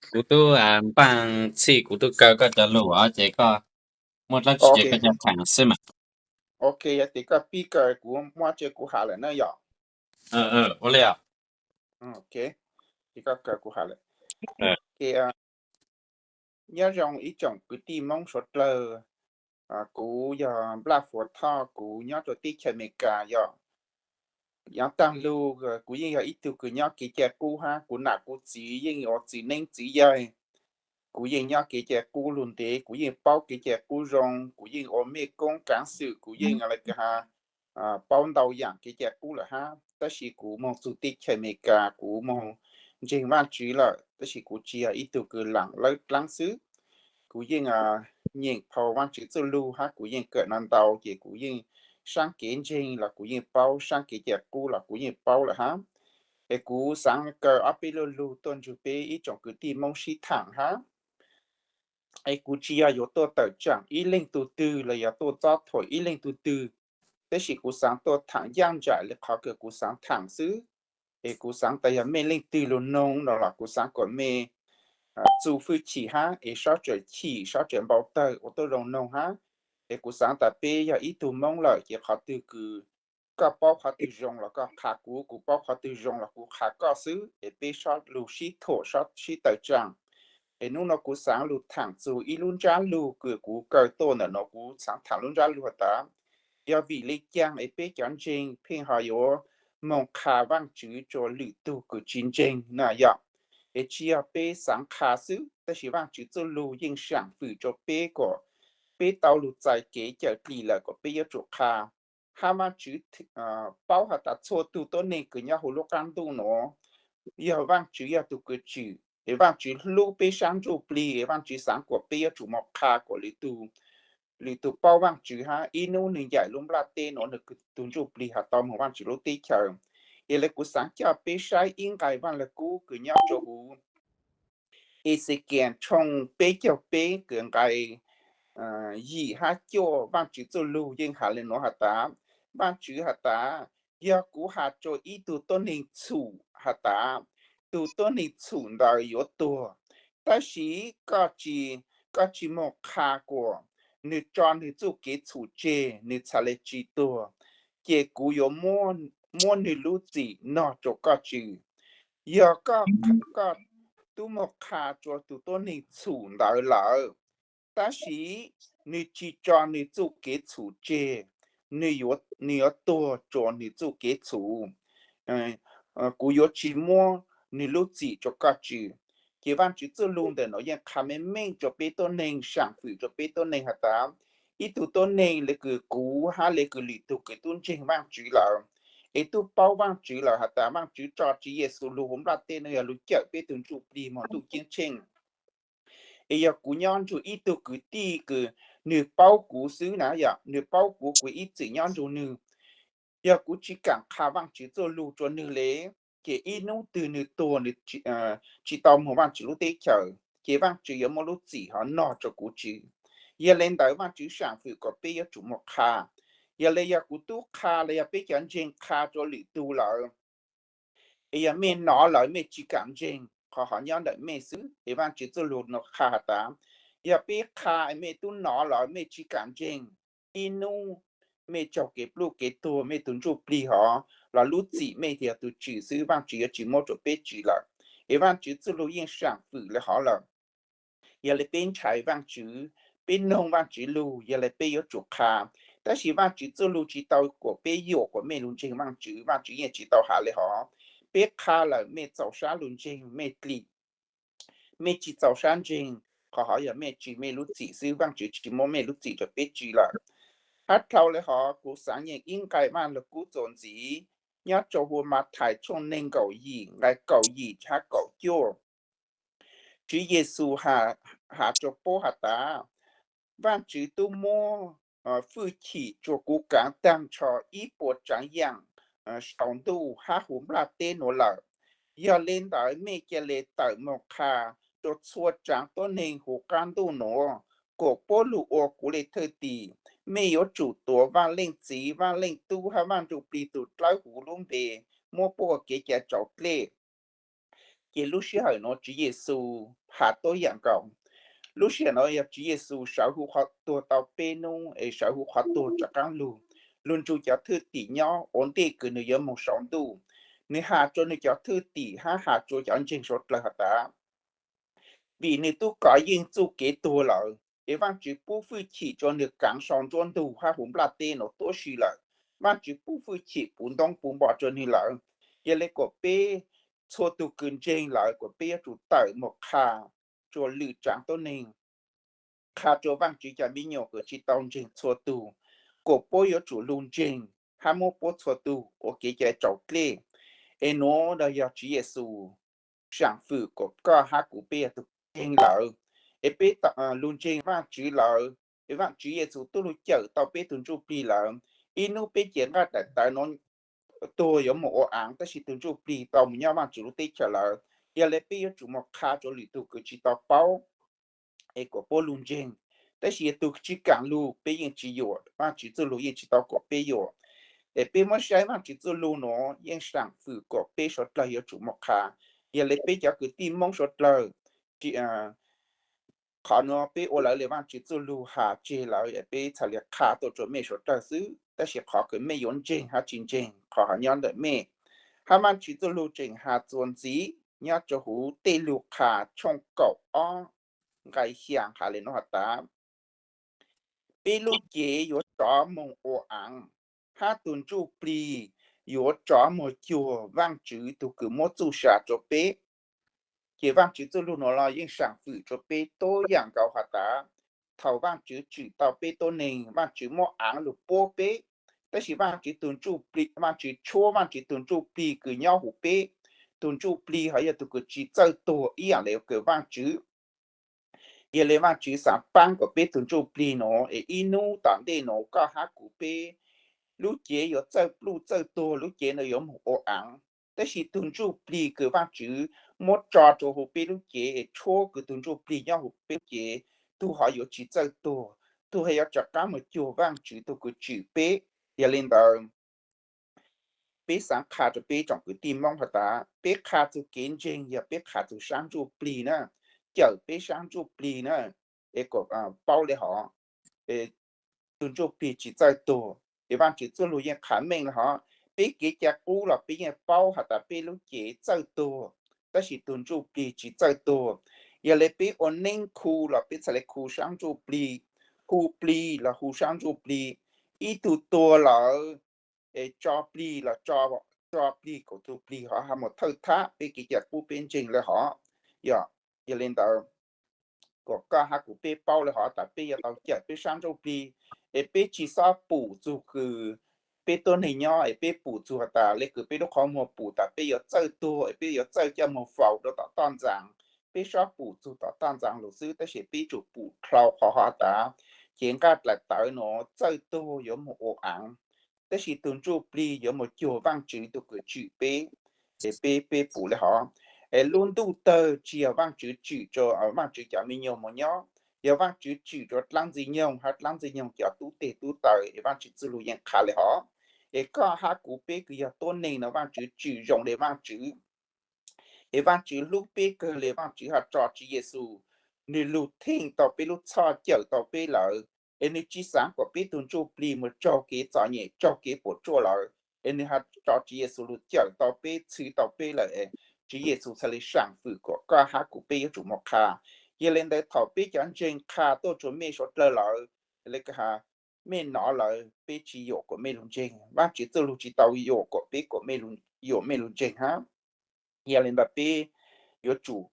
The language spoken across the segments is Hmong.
Kuv twb npaj txhij, kuv twb kaw koj cov lus os, ces koj muaj dab tsi ces koj coj tham xwb mas. Ok, yog tias koj pib kaw kuv muab tso kuv hais lawm na yom. Ua li. Ok, ces koj kaw kuv hais lawm. Nyob zoo ib tsoom kwv tij Hmoob suav dlawg, kuv yog Nplaj Fuas Thoj, kuv nyob rau teb chaws Amelikas yom. Yav tag lug kuv yeej yog ib tug kws nyob kev cai qub hab, kuv nam kuv txiv yeej ua txiv neeb txiv yaig. Kuv yeej nyob kev cai qub lug ntev, kuv yeej paub kev cai qub zoo, kuv yeej ua mej koob kaav xwm, kuv yeej paub ntau yaam kev cai qub lawm hab. Tab sis kuv moog txug teb chaws Amelikas, kuv moog ntseeg Vaajtswv lawm, tab sis kuv tsi yog ib tug kws laam lawb dlaab xwb. Kuv yeej nyeem phau Vaajtswv txuj lug hab, kuv yeej kawm no ntau, ces kuv yeej saab kev ntseeg los kuv yeej paub, saab kev cai qub los kuv yeej paub lawm hab. Es kuv xaav kaw ob peb lu lug tuaj ntsug peb ib tsoom kwv tij Moob sib thaam hab. Es kuv tsi yog yuav tuaj tawm tsaam ib leej tug twg los yog tuaj txob thuam ib leej tug twg, tab sis kuv xaav tuaj thaam yaj ntsam le qhov kws kuv xaav thaam xwb. Es kuv xaav tas yog mej leej twg lug noog no los kuv xaav kuas mej txu fwj chim hab, es sab tsawm chim sab tsawm npau tawg ua tuab zoo noog hab. Es kuv xaav tas peb yog ib tug Moob lawm, ces qhov twg kws koj paub qhov twg zoo los koj qha kuv, kuv paub qhov twg zoo los kuv qha koj xwb, es peb sab lug sib thuam sib tawm tsaam. Es nub no kuv xaav lug thaam txug ib lub ntsab lug kws kuv kaw tuaj ntawm no, kuv xaav thaam lub ntsab lug has tas, yog vim le caag es peb cov ntseeg pheej ho yuav moog qha Vaajtswv rua lwm tug kws tsi ntseeg na yom? Es tsi yog peb xaav qha xwb, tab sis Vaajtswv txuj lug yeej saam fwm rua peb kuas peb tau lug txais kev cawm dlim lawm kuas peb yuav tsum qha. Hab Vaajtswv paub has tas txhua tug tuab neeg kws nyob huv lub qaab ntuj nuav, yog Vaajtswv yog tug kws tswm, es Vaajtswv hlub peb saab ntsuj plig, es Vaajtswv xaav kuas peb yuav tsum moog qha kuas lwm tug paub Vaajtswv hab ib nub nwg ncaim lub nplaj teb nuav nwg tug ntsuj plig has tau moog Vaajtswv lub teb chaws. Yog le kuv xaav coj peb saib ib nqai Vaaj Lug Kub kws nyob rua huv Exekias tshooj peb caug peb kws nqai yim hab cuaj. Vaajtswv txuj lug yeej has le nuav has tas, Vaajtswv has tas, yog kuv has rua ib tug tuab neeg txhum has tas, tug tuab neeg txhum ntawd yuav tuag, tab sis koj tsi, koj tsi moog qha kuas nwg tso nwg txuj kev txhum tseg nwg txhad le tsi tuag, ces kuv yuav muab nwg lub txim nog rua koj tswv. Yog koj, koj tub moog qha rua tug tuab neeg txhum ntawd lawm, tab sis nwg tsi tso nwg txuj kev txhum tseg, nwg yuav tuag rua nwg txuj kev txhum, kuv yuav tsi muab nwg lub txim rua koj tswv. Ces Vaajtswv txuj lug ntawm nuav yeej qha meej meej rua peb tuab neeg, saam fwm rua peb tuab neeg has tas, ib tug tuab neeg le kws kuv hab le kws lwm tug kws tub ntseeg Vaajtswv lawm, es tub paub Vaajtswv lawm has tas Vaajtswv tso Tswv Yexus lug huv nplaj teb nuav yog lug cawm peb tug ntsuj plig moog ntuj ceeb tsheej. Es yog kuv nyob nrug ib tug kwv tij kws nwg paub kuv xwb na yom, nwg paub kuv, kuv ib txwm nyob nrug nwg, yog kuv tsi kaam qha Vaajtswv txuj lug rua nwg le, ces ib nub twg nwg tuag nwg tsi tau moog Vaajtswv lub teb chaws, ces Vaajtswv yuav muab lub txim hov nog rua kuv tswv. Yog le ntawd Vaajtswv saam fwm kuas peb yuav tsum moog qha. Yog le yog kuv tub qha los yog peb cov ntseeg qha rua lwm tug lawm, es yog mej nov lawm mej tsi kaam ntseeg, qhov hov nyob ntawm mej xwb. Es Vaajtswv txuj lug nuav qha has tas, yog peb qha mej tub nov lawm mej tsi kaam ntseeg, ib nub mej raug kev pluj kev tuag, mej tug ntsuj plig hov los lub txim mej yog tug tswv xwb, Vaajtswv yuav tsi muab rua peb tswv lawm. Es Vaajtswv txuj lug yeej saam fwm le hov lawm. Yog le peb ntshai Vaajtswv, peb noog Vaajtswv lug, yog le peb yuav tsum qha. Tab sis Vaajtswv txuj lug tsi tau kuas peb yuam kuas mej lug ntseeg Vaajtswv, Vaajtswv yeej tsi tau has le hov. Peb qha lawm mej txaus sab lug ntseeg mej dlim, mej tsi txaus sab ntseeg, qhov hov yog mej tswv mej lub txim xwb, Vaajtswv tsi muab mej lub txim rua peb tswv lawm. Hab dhau le hov kuv xaav nyeem ib nqai Vaaj Lug Kub txuas ntxiv nyob rua huv Mathais tshooj neeg nkaum yim nqai kaum yim hab kaum cuaj. Tswv Yexus has rua puab has tas, Vaajtswv tub muab fwj chim rua kuv kaav taag nrho ib puas tsaav yaam sau ntuj hab huv nplaj teb nuav lawm. Yog le ntawd mej ca le tawm moog qha rua txhua tsaav tuab neeg huv qaab ntuj nuav, kuas puab lug ua kuv le thwj tim. Mej yuav tsum tuav Vaaj Leej Txiv, Vaaj Leej Tub hab Vaaj Ntsuj Plig tug dlawb huv lub npe, muab puab ua kev cai raus dlej. Ces lub sij hawm nuav Tswv Yexus qha tuab yam nkaus. Lub sij hawm no yog Tswv Yexus sawv hu qhov tuag tau peb hnub es sawv hu qhov tuag rov qaab lug, lug nrug cov thwj tim nyob ua ntej kws nwg yuav moog saum ntuj. Nwg has rua nwg cov thwj tim hab has rua cov ntseeg suav dlawg has tas, vim nwg tub kov yeej txuj kev tuag lawm es Vaajtswv pub fwj chim rua nwg kaav sau nruab ntug hab huv nplaj teb nuav tuab si lawm. Vaajtswv pub fwj chim puv ntoob puv npo rua nwg lawm. Yog le kuas peb txhua tug kws ntseeg lawm kuas peb yuav tsum tawm moog qha rua lwm tsaav tuab neeg, qha rua Vaajtswv cov me nyuam kws tsi tau ntseeg txhua tug, kuas puab yuav tsum lug ntseeg hab muab puab txhua tug ua kev cai raus dlej. Es nuav yog Tswv Yexus saam fwm kuas koj hab kuv peb yog tug ntseeg lawm, es peb lug ntseeg Vaajtswv lawm, es Vaajtswv Yexus tub lug cawm tau peb tug ntsuj plig lawm. Ib nub peb cev nqaij daim tawv nuav tuag yuav moog ua aav, tab sis tug ntsuj plig tau moog nyob Vaajtswv lub teb chaws lawm. Yog le peb yuav tsum moog qha rua lwm tug kws tsi tau paub es kuas puab lug ntseeg. Tab sis yog tug tsi kaam lug peb yeej tsi yuam, Vaajtswv txuj lug yeej tsi tau kuas peb yuam. Es peb muab saib Vaajtswv txuj lug nuav yeej saam fwm kuas peb suav dlawg yuav tsum moog qha. Yog le peb cov kwv tij Moob suav dlawg, qhov nuav peb ua lawv le Vaajtswv txuj lug has tseg lawm, peb txhad le qha tuaj rua mej suav dlawg xwb, tab sis qhov kws mej yuav ntseeg hab tsi ntseeg qhov hov nyob ntawm mej. Hab Vaajtswv txuj lug tseem has txuas ntxiv nyob rua huv Tej Lug Qha tshooj kaum ob nqai xyaa has le nuav has tas, peb lub cev yuav rov moog ua aav, hab tug ntsuj plig yuav rov moog cuag Vaajtswv tug kws muab txuj sa rua peb. Ces Vaajtswv txuj lug nuav los yeej saam fwm rua peb tuab yaam nkaus has tas, thaum Vaajtswv tswm tau peb tuab neeg, Vaajtswv muab aav lug puab peb, tab sis Vaajtswv tug ntsuj plig, Vaajtswv tshuab Vaajtswv tug ntsuj plig kws nyob huv peb. Tug ntsuj plig hov yog tug kws tsi txawj tuag ib yaam le kws Vaajtswv. Yog le Vaajtswv xaav paab kuas peb tug ntsuj plig nuav es ib nub tom ntej nuav koj hab kuv peb lub cev yuav txawj pluj txawj tuag, lub cev nuav yuav moog ua aav. Tab sis tug ntsuj plig kws Vaajtswv muab tso rua huv peb lub cev es tshuab kws tug ntsuj plig nyob huv peb lub cev, tug hov yuav tsi txawj tuag, tug hov yuav rov qaab moog cuag Vaajtswv tug kws tswm peb. Yog le ntawd, peb xaav qha rua peb tsoom kwv tij Moob has tas, peb qha txug kev ntseeg yog peb qha txug saab ntsuj plig na, cawm peb saab ntsuj plig na, es kuas paub le hov, tug ntsuj plig tsi txawj tuag. Es Vaajtswv txuj lug yeej qha meej le hov, peb kev cai qub los peb yeej paub has tas peb lub cev txawj tuag, tab sis tug ntsuj plig tsi txawj tuag. Yog le peb ua neeb khu los peb txhad le khu saab ntsuj plig, hu plig los hu saab ntsuj plig, ib tug tuag lawm es tso plig los tso plig, kaum tug plig hov hab moog thawj thab peb kev cai qub peb ntseeg le hov. Yog, yog le ntawd, kuas koj hab kuv peb paub le hov tas peb yuav tau cawm peb saab ntsuj plig, es peb tsi xob pum txug kws peb tuab neeg nyob es peb pum txug has tas le kws peb lub qhov muag pum tas peb yuav txawj tuag es peb yuav txawj coj moog faus rua tom toj ntxas. Peb xob pum txug tom toj ntxas lug xwb, tab sis peb tsum pum dlhau qhov has tas, cev nqaij daim tawv nuav txawj tuag yuav moog ua aav, tab sis tug ntsuj plig yuav moog cuag Vaajtswv tug kws tswm peb. Es peb, peb pum le hov, es lub ntuj tawg tsi yog Vaajtswv tswm rua Vaajtswv cov me nyuam moog nyob, yog Vaajtswv tswm rua dlaab ntxwg nyoog hab dlaab ntxwg nyoog cov tub teg tub taw, es Vaajtswv txuj lug yeej qha le hov. Es koj hab kuv peb kws yog tuab neeg no Vaajtswv tswm zoo le Vaajtswv. Es Vaajtswv hlub peb kawg le, Vaajtswv hab tso Tswv Yexus, nwg lug theej tau peb lub txhoj cawm tau peb lawm. Es nwg tsi xaav kuas peb tug ntsuj plig moog raug kev txom nyem raug kev puam tsuaj lawm, es nwg hab tso Tswv Yexus lug cawm tau peb txhw tau peb lawm. Tswv Yexus txhad le saam fwm kuas koj hab kuv peb yuav tsum moog qha. Yog le ntawd thaum peb cov ntseeg qha tuaj rua mej suav dlawg lawm, le mej nov lawm peb tsi yuam kuas mej lug ntseeg, Vaajtswv txuj lug tsi tau yuam kuas peb kuas, yuam mej lug ntseeg hab. Yog le ntawd peb yuav tsum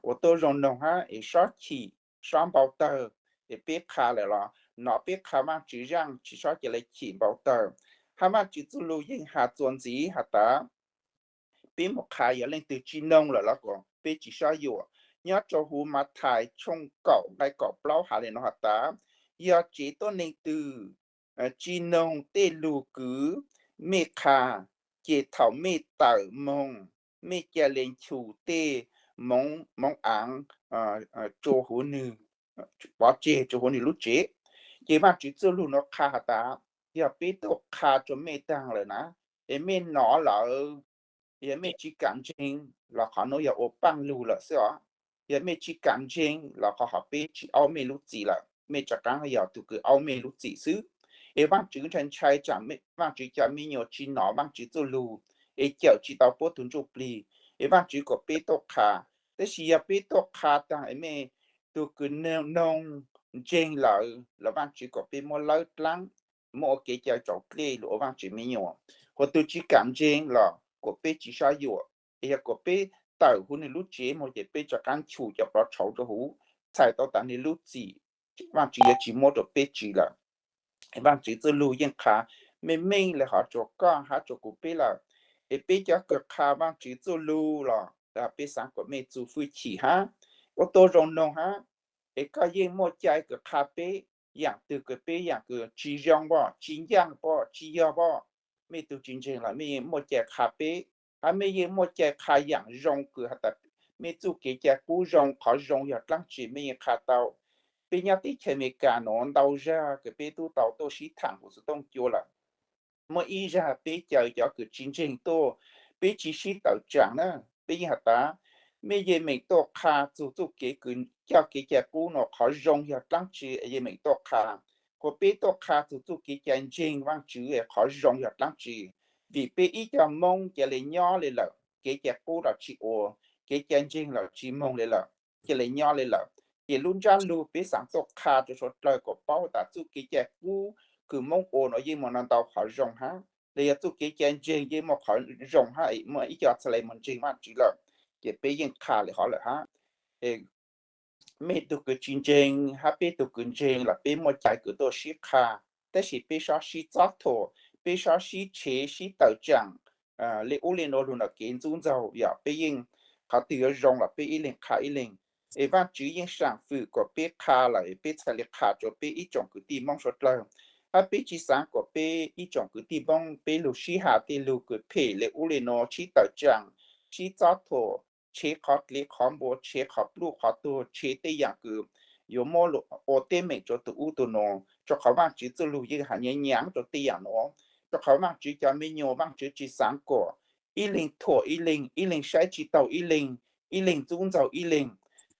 ua tuab zoo noog hab es xob chim, xob npau tawg. Es peb qha lawm los nov peb qha Vaajtswv zaaj, tsi xob ca le chim npau tawg. Hab Vaajtswv txuj lug yeej has txuas ntxiv has tas, peb moog qha yog leej twg tsi noog lawm los kuas peb tsi xob yuam. Nyob rua huv Mathais tshooj kaum nqai kaum plaub has le nuav has tas, yog tsev tuab neeg twg tsi noog tej lug kws mej qha, ces thaum mej tawm moog, mej ca le nchus tej moov aav rua huv nwg, pov tseg rua huv nwg lub tsev. Ces Vaajtswv txuj lug nuav qha has tas, yog peb tau qha rua mej taag lawm na, es mej nov lawm, yog mej tsi kam ntseeg los qhov nuav yog ua paaj lug lawm xwb os. Yog mej tsis kam ntseeg los qhov hom peb tsis aub mej lub txim lawm, mej rov qaab yog tug kws aub mej lub txim xwb. Es Vaajtswv ntshai ntshai tsaam Vaajtswv cov me nyuam tsis nov Vaajtswv txuj lug, es cawm tsis tau puab tug ntsuj plig. Es Vaajtswv kom peb tuaj qha, tab sis yog peb tuaj qha taag es mej tug kws noog ntseeg lawm los Vaajtswv kom peb muab lawb dlaab, muab ua kev cai tsaus dlej lug ua Vaajtswv me nyuam. Hos tug tsis kam ntseeg los kuas peb tsis sab yuam, es yog kuas peb tawm huv nwg lub tsev moog ces peb rov qaab nchum cov plov tshauv rua huv, txhais tau tas nwg lub txim, Vaajtswv yuav tsis muab rua peb tswv lawm. Vaajtswv txuj lug yeej qha meej meej le hov rua koj hab rua kuv peb lawm. Es peb cov kws qha Vaajtswv txuj lug los peb xaav kuas mej txuj fwj chim hab, ua tau zoo noog hab. Es koj yeej muaj cai kws qha peb, yaam twg kws peb yaam kws tsis zoo pom, tsis ncaaj pom, tsis yog pom, mej tug tsis ntseeg los mej yeej muaj cai qha peb, hab mej yeej muaj cai qha yaam zoo kws has tas mej txuj kev cai qub zoo, qhov zoo yog dlaab tsi mej yeej qha tau. Peb nyob teb chaws Amelikas nuav ntau zag kws peb tub tau tuaj sib thaam huv xov tooj cua lawm. Muaj ib zag peb caw cov kws tsis ntseeg tuaj, peb tsis sib tawm tsaam na, peb yeej has tas mej yeej meem tuaj qha txug txuj kev kws coj kev cai qub nuav qhov zoo yog dlaab tsi, yeej meem tuaj qha. Kuas peb tuaj qha txug txuj kev cai ntseeg Vaajtswv qhov zoo yog dlaab tsi, vim peb ib co Moob ca le nyob le lawm, kev cai qub los tsis ua, kev cai ntseeg los tsis moog le lawm, ca le nyob le lawm. Ces lub ntsab lug peb xaav tuaj qha rua suav dlawg kuas paub tas txuj kev cai qub kws Moob ua nuav yeej muaj ntau qhov zoo hab, los yog txuj kev cai ntseeg yeej muaj qhov zoo hab, muaj ib co txhad le moog ntseeg Vaajtswv lawm. Ces peb yeej qha le hov lawm hab. Mej tug kws tsis ntseeg hab peb tug kws ntseeg los peb muaj cai kws tuaj sib qha, tab sis peb sob sib txob thuam, peb sob sib tshev sib tawm tsaam le ub le nuav lug ntawm kev ntxub ntxaug, yog peb yeej qhov twg yuav zoo los peb ib leeg qha ib leeg. Es Vaajtswv yeej saam fwm kuas peb qha lawm peb txhad le qha rua peb ib tsoom kwv tij Moob suav dlawg, hab peb tsis xaav kuas peb ib tsoom kwv tij Moob peb lug sib has tej lug kws phem le ub le nuav, sib tawm tsaam, sib txob thuam, tshev qhov dlev qhov npua, tshev qhov pluj qhov tuag, tshev tej yaam kws yuav muab ua teeb meem rua tug ub tug nuav, rua qhov Vaajtswv txuj lug yeej has nyaav nyaav rua tej yaam nuav. Rua qhov Vaajtswv cov me nyuam Vaajtswv tsis xaav kuas ib leeg thuam ib leeg, ib leeg saib tsis taug ib leeg, ib leeg ntxub ntxaug ib leeg.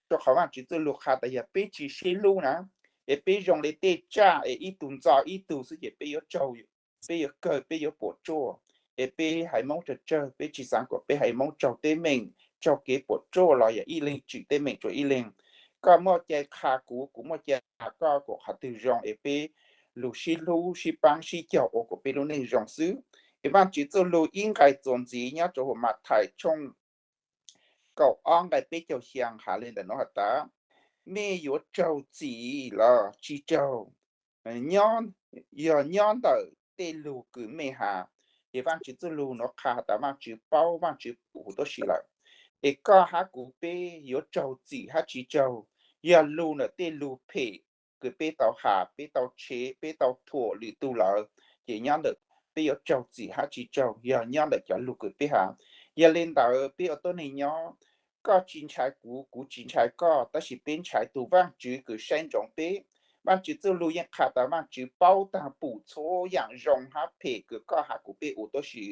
Rua qhov Vaajtswv txuj lug qha tas yog peb tsis sib hlub na, es peb zoo le tej tsaj es ib tug ntxo ib tug xwb ces peb yuav tsaug, peb yuav kawg, peb yuav puam tsuaj. Es peb haiv Moob tsawg tsawg, peb tsis xaav kuas peb haiv Moob raug teeb meem, raug kev puam tsuaj los yog ib leeg tsim teeb meem rua ib leeg. Koj muaj cai qha kuv, kuv muaj cai qha koj kuas qhov twg zoo es peb lug sib hlub sib paab sib caug ua kuas peb lub neej zoo xwb. Es Vaajtswv txuj lug ib nqai txuas ntxiv nyob rua huv Mathais tshooj kaum ob nqai peb caug xyaa has le ntawm nuav has tas, mej yuav raug txim los tsis raug, yog nyob ntawm tej lug kws mej has. Ces Vaajtswv txuj lug nuav qha has tas Vaajtswv paub, Vaajtswv pum huv tib si lawm. Es koj hab kuv peb yuav raug txim hab tsis raug, yog lug ntawm tej lug phem kws peb tau has, peb tau tshev, peb tau thuam lwm tug lawm, ces nyob ntawm peb yuav raug txim hab tsis raug yog nyob ntawm cov lug kws peb has. Yog le ntawd peb ua tuab neeg nyob, koj tsis ntshai kuv, kuv tsis ntshai koj, tab sis peb ntshai tug Vaajtswv kws saib ntsoov peb. Vaajtswv txuj lug yeej qha tas Vaajtswv paub taag pum txhua yaam zoo hab phem kws koj hab kuv peb ua tuab si.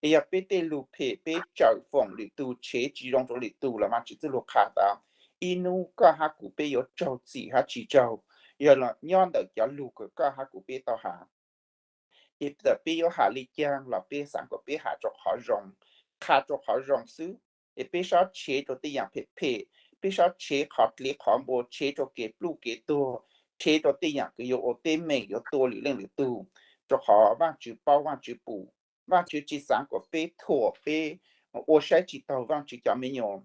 Es yog peb tej lug phem, peb tsawm foom lwm tug, tshev tsis zoo rua lwm tug los Vaajtswv txuj lug qha tas ib nub koj hab kuv peb yuav raug txim hab tsis raug, yog nyob ntawm cov lug kws koj hab kuv peb tau has. Ces txawm peb yuav has le caag los peb xaav kuas peb has rua qhov zoo, qha rua qhov zoo xwb. Es peb sob tshev rua tej yaam phem phem, peb sob tshev qhov dlev qhov npua, tshev rua kev pluj kev tuag, tshev rua tej yaam kws yuav ua teeb meem yuav tua lwm leej lwm tug, rua qhov Vaajtswv paub Vaajtswv pum. Vaajtswv tsis xaav kuas peb thuam, peb ua saib tsis taug Vaajtswv cov me nyuam.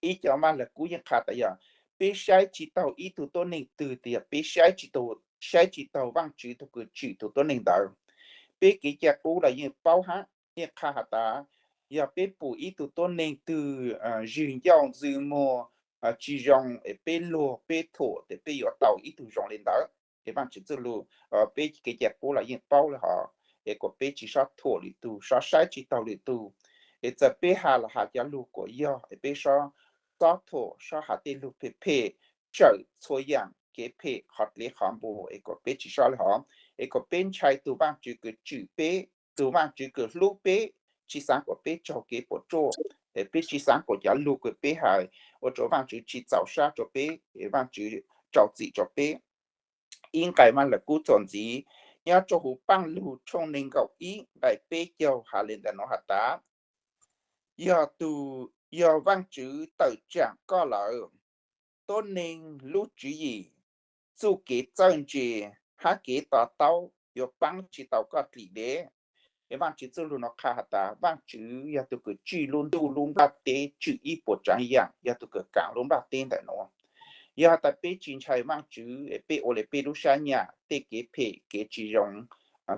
Ib co Vaj Lug Kub yeej qha tas yog peb saib tsis taug ib tug tuab neeg twg, tas yog peb saib tsis taug, saib tsis taug Vaajtswv tug kws tsim tug tuab neeg ntawd. Peb kev cai qub los yeej paub hab, yeej qha has tas yog peb pum ib tug tuab neeg twg zwg ncauj ntxwg muag tsis zoo es peb luag peb thuam tes peb yuav tau ib tug zoo le ntawd. Es Vaajtswv txuj lug, peb kev cai qub los yeej paub le hov, es kuas peb tsis sob thuam lwm tug, sob saib tsis taug lwm tug. Es txawm peb has los has cov lug kuas yog, es peb sob, sob thuam, sob has tej lug phem phem, tsawm txhua yaam kev phem qhov dlev qhov npua, es kuas peb tsis sob le hov. Es kuas peb ntshai tug Vaajtswv kws tsim peb, tug Vaajtswv kws hlub peb, tsis xaav kuas peb raug kev puam tsuaj. peb tsis xaav kuas cov lug kws peb has ua rua Vaajtswv tsis txaus sab rua peb, Vaajtswv rau txim rua peb. Ib nqai Vaaj Lug Kub txuas ntxiv nyob rua huv Paaj Lug tshooj neeg nkaum ib nqai peb caug has le ntawm nuav has tas, yog tug, yog Vaajtswv tawm tsaam koj lawm, tuab neeg lub tswv yim, txuj kev txawj ntse hab kev to taub yuav paab tsis tau koj dlim le. Es Vaajtswv txuj lug nuav qha has tas Vaajtswv yog tug kws tswj lub ntuj lub nplaj teb, tswj ib puas tsaav yaam, yog tug kws kaav lub nplaj teb ntawm nuav. Yog has tas peb tsis ntshai Vaajtswv, peb ua le peb lub sab nyam, tej kev phem kev tsis zoo,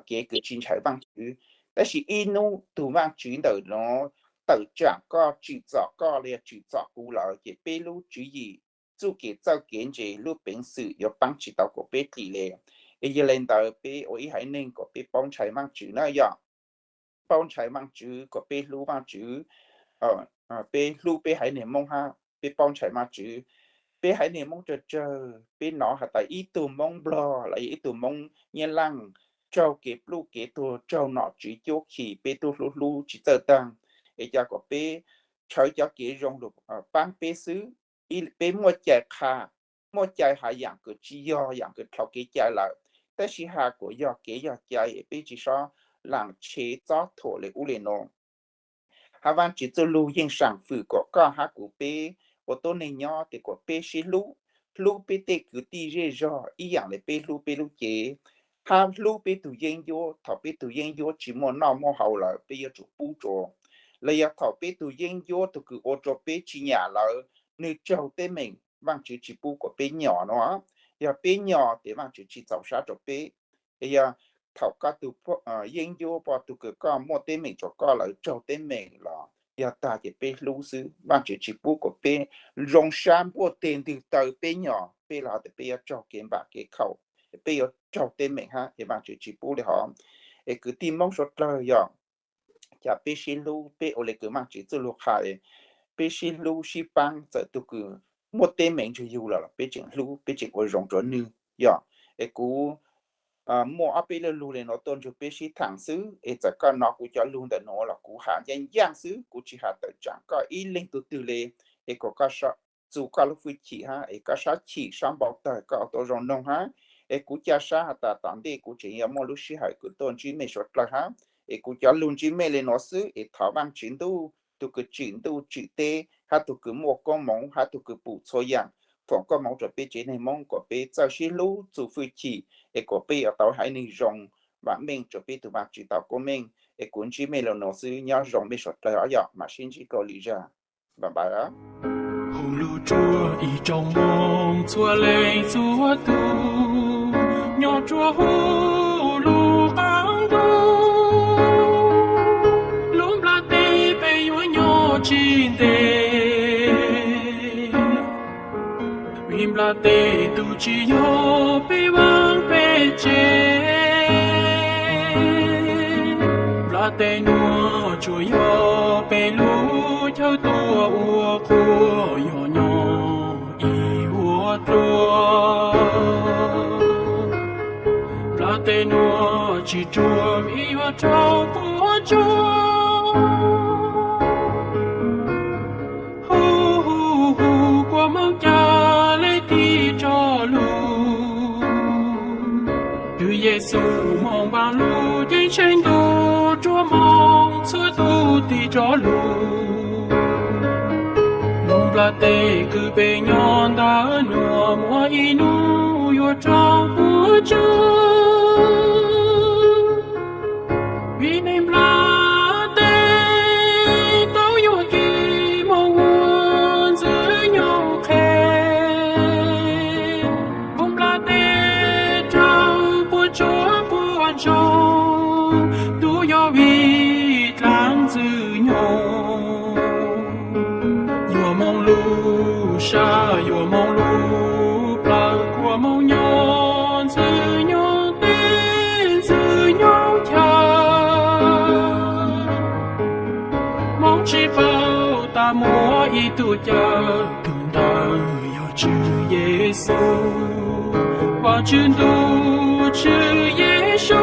kev kws tsis ntshai Vaajtswv. Tab sis ib nub tug Vaajtswv ntawm nuav tawm tsaam koj, tswm txom koj los yog tswm txom kuv lawm ces peb lub tswv yim, txuj kev txawj kev ntse, lub peev xwm yuav paab tsis tau kuas peb dlim le. Es yog le ntawd peb ua ib haiv neeg kuas peb paub ntshai Vaajtswv na yog, paub ntshai Vaajtswv kuas peb hlub Vaajtswv, peb hlub peb haiv neeg Moob hab peb paub ntshai Vaajtswv. Peb haiv neeg Moob tsawg tsawg peb nov has tas ib tug Moob Nplog los yog ib tug Moob Nyab Laaj raug kev pluj kev tuag, raug nom tswv cuab khi, peb tub hlub hlub tsis txawj taag. Es ca kuas peb tshawv cov kev zoo lug paab peb xwb. Peb muaj cai qha, muaj cai has yaam kws tsis yog yaam kws dhau kev cai lawm, tab sis has kuas yog kev yog cai, peb tsis xob laam tshev txob thuam le ub le nuav. Hab Vaajtswv txuj lug yeej saam fwm kuas koj hab kuv peb ua tuab neeg nyob tes kuas peb sib hlub, hlub peb tej kwv tij zej zog ib yaam le peb hlub peb lub cev, hab hlub peb tug yeeb ncuab. Thaum peb tug yeeb ncuab tsis muaj noj muaj haus lawm peb yuav tsum pub rua, los yog thaum peb tug yeeb ncuab tug kws ua rua peb tsis nyam lawm nwg raug teeb meem, Vaajtswv tsis pub kuas peb nyom nuav. Yog peb nyom tes Vaajtswv tsis txaus sab rua peb. Yog thaum koj tug yeeb ncuab poj tug kws koj muaj teeb meem rua koj lawv raug teeb meem los yog tag ces peb hlub xwb, Vaajtswv tsis pub kuas peb zoo sab npuaj teg ntwg taw, peb nyom peb los has tas peb yuav raug kev npam kev khaum, peb yuav raug teeb meem hab es Vaajtswv tsis pub le hov. Es kwv tij Moob suav dlawg yog, ca peb sib hlub, peb ua le kws Vaajtswv txuj lug qha, peb sib hlub sib paab, txawm tug kws muaj teeb meem nrug yug los los peb tseem hlub, peb tseem ua zoo rua nwg yog. Es kuv muaj ob peb lo lug le nuav tuaj nrug peb sib thaam xwb, es txawm koj nov kuv cov lug ntawm nuav los kuv has ncaaj ncaaj xwb, kuv tsis has tawm tsaam koj ib leeg tug twg le. Es kuas koj txuas koj lub fwj chim hab es koj sab chim sab npau tawg koj ua tau zoo noog hab. Es kuv ca sab has tas tom ntej kuv tseem yuav muaj lub sij hawm kws tuaj ntsib mej suav dlawg hab. Es kuv cov lug ntsib mej le nuav xwb, es thov Vaajtswv Ntuj, tug kws tswm ntuj tswm teb hab tug kws muaj koob moov hab tug kws pum txhua yaam, foom koob moov rua peb tsev neeg Moob kuas peb txawj sib hlub txuj fwj chim, es kuas peb yuav tau haiv neeg zoo, vaam meej rua peb tug Vaajtswv tau koob meej. Es kuv ntsib mej le nuav xwb, nyob zoo mej suav dlawg os, yog mam sib ntsib dlua lwm zag. Bye bye. Hauv lub ntuj ib tsoom Moob txhua leej txhua tug nyob rua huv lub qaab ntuj, lub nplaj teb peb yuav nyob tsis ntev, vim nplaj teb tug tsis yog peb vaaj peb tsev. Nplaj teb nuav tsuas yog peb lub chaw tuaj ua qhua yog nyob ib vuag dlua. Nplaj teb nuav tsis ruam vim yuav raug puab tsuj. Hu hu hu, kua moov ca le tig tso lug. Tug Yexus moog vaam lug ceeb tsheej ntuj, rua moog txhua tug tig tso lug. Lub nplaj teb kws peb nyob ntawm nuav muaj ib nub yuav raug puab tsuj. Vim neeg nplaj teb tau yuam kev moog ua Ntxwg Nyoog qhe. Lub nplaj teb raug puab tsuj puab ntsoog, tub yog vim dlaab Ntxwg Nyoog. Yuav moog lub sab yuav moog lub plawg, kua moov nyob Ntxwg Nyoog teb Ntxwg Nyoog chaw. Moov tsi paub tas muaj ib tug caw, tug ntawd yog Tswv Yexus. Vaajtswv ntuj Tswv Yexus,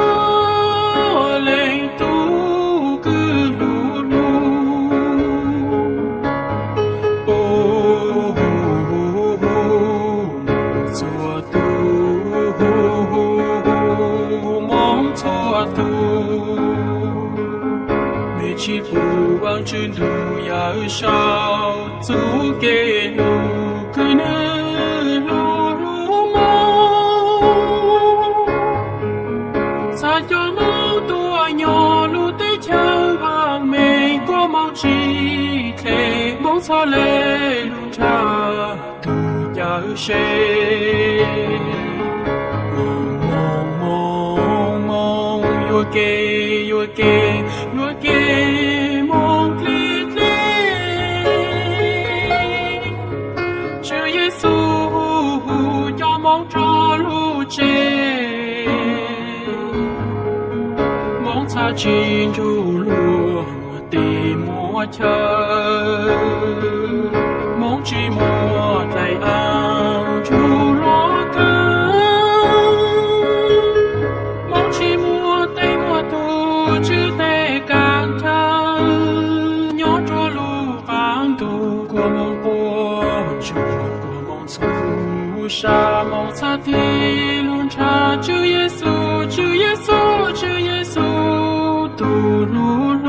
leej tub kws lug lug. Tsis pum Vaajtswv ntuj yawm saub txuj kev lug kws nwg lug lug moog. Txhaj coj Moob tuaj nyob lub teb chaws vaaj meej, kua moog tsi dle, Moob txhaj le lug nrhav tug cawm sev. Moog, moog, moog, moog, yuam kev, yuam kev, yuam kev moog dle dle. Tswv Yexus hu hu coj Moob rov lug tsev. Moob txhaj tsi nrug luag muaj teb muaj chaw, Moob tsi muaj dlaim aav nrug luag kawg. Moob tsi muaj tej muaj tug Tswv tej kaam chaw, nyob rua lub qaab ntug kua moog quas ntsuag, kua moog txhub sa, Moob txhaj tig lug nrhav Tswv Yexus, Tswv Yexus, Tswv Yexus tug lug